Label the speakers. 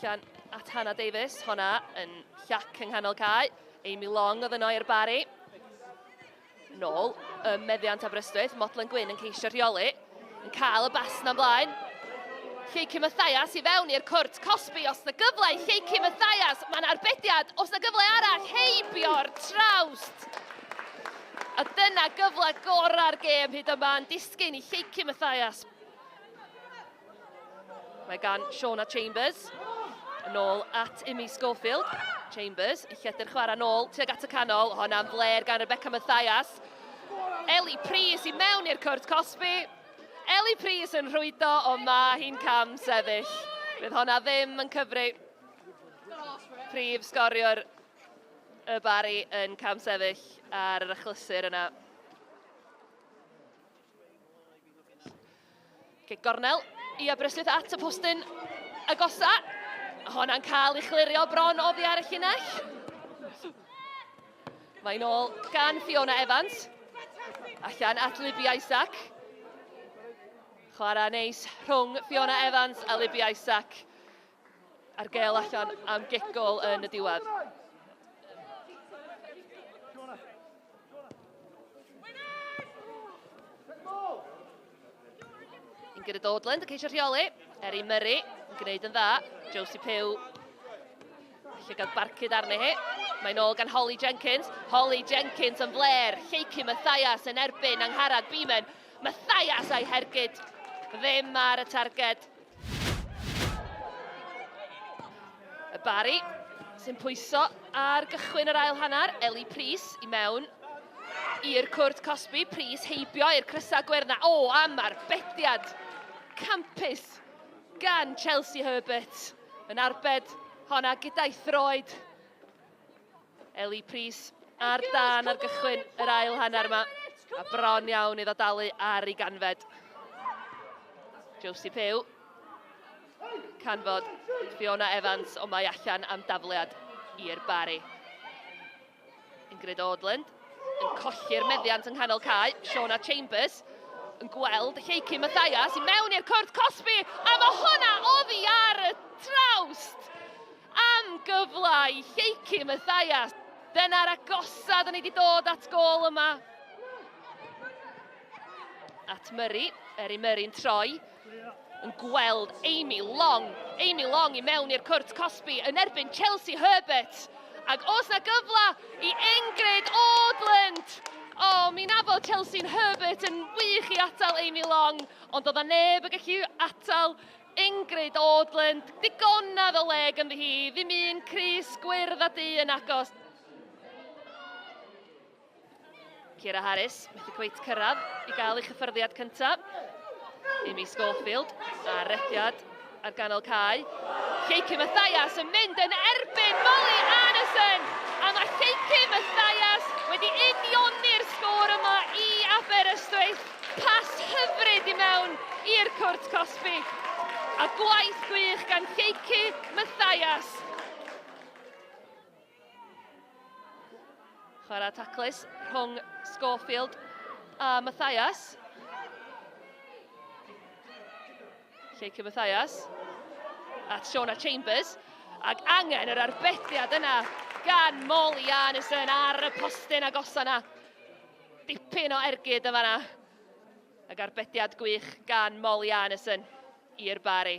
Speaker 1: Allan at Hannah Davies, honna yn llac yng nghanol cae. Amy Long oedd yno i'r Barri. Nôl ym meddiant Aberystwyth, Modlen Gwyn yn ceisio rheoli, yn cael y bas na'n blaen. Lleucu Mathias i fewn i'r cwrt cosbi, os na gyfle i Lleucu Mathias, mae'n arbediad, os na gyfle arall, heibio'r trawst. A dyna gyfle gorau'r gêm hyd yma yn disgyn i Lleucu Mathias. Mae gan Shona Chambers yn ôl at Imi Schofield. Chambers yn lledu'r chwarae nôl tuag at y canol. Honna'n fler gan Rebecca Mathias. Ellie Prys i mewn i'r cwrt cosbi. Ellie Prys yn rhwydo, ond mae hi'n cam sefyll. Bydd honna ddim yn cyfri. Prif sgoriwr y Barri yn cam sefyll ar yr achlysur yna. Cic gornel i Aberystwyth at y postyn agosa. Honna'n cael ei chlirio bron oddi ar y llinell. Mae'n ôl gan Fiona Evans. Allan at Libby Isaac. Chwarae neis rhwng Fiona Evans a Libby Isaac. A'r gel allan am gic gol yn y diwedd. Ingrid Odland yn ceisio rheoli. Eri Murray yn gwneud yn dda. Josie Pugh llygad barcud arni hi. Mae'n ôl gan Holly Jenkins. Holly Jenkins yn fler. Lleucu Mathias yn erbyn Angharad Beeman. Mathias a'i hergyd ddim ar y targed. Y Barry sy'n pwyso ar gychwyn yr ail hanner. Eli Prys i mewn i'r cwrt cosbi. Prys heibio i'r crysau gwyrdd. O, am arbediad campus gan Chelsea Herbert yn arbed honna gyda'i throed. Eli Prys ar dan ar gychwyn yr ail hanner yma. A bron iawn iddo dalu ar ei ganfed. Josie Pugh. Canfod Fiona Evans, ond mae allan am dafliad i'r Barri. Ingrid Odland yn colli'r meddiant yng nghanol cae. Shona Chambers yn gweld Lleucu Mathias i mewn i'r cwrt cosbi, a mae hwnna oddi ar y trawst! Am gyfle i Lleucu Mathias. Dyna'r agosa da ni wedi dod at gôl yma. At Murray, Eri Murray'n troi, yn gweld Amy Long. Amy Long i mewn i'r cwrt cosbi yn erbyn Chelsea Herbert. Ac os na gyfle i Ingrid Audland. O, oh, mi nafodd Chelsea'n Herbert yn wych i atal Amy Long, ond oedd neb yn gallu atal Ingrid Audland. Digonedd o le ganddi hi, ddim un crys gwyrdd a du yn agos. Ciara Harris, methu cweit cyrraedd i gael ei chyffyrddiad cyntaf. Amy Schofield a rediad ar ganol cae. Lleucu Mathias yn mynd yn erbyn Molly Arneson! A mae Lleucu Mathias wedi unioni'r sgôr yma i Aberystwyth. Pas hyfryd i mewn i'r cwrt cosbi. A gwaith gwych gan Lleucu Mathias. Chwarae taclus rhwng Schofield a Mathias. Lleucu Mathias at Shona Chambers. Ac angen yr arbediad yna gan Molly Arneson ar y postyn agosa yna. Dipyn o ergyd yn fanna. Ac arbediad gwych gan Molly Arneson i'r Barri.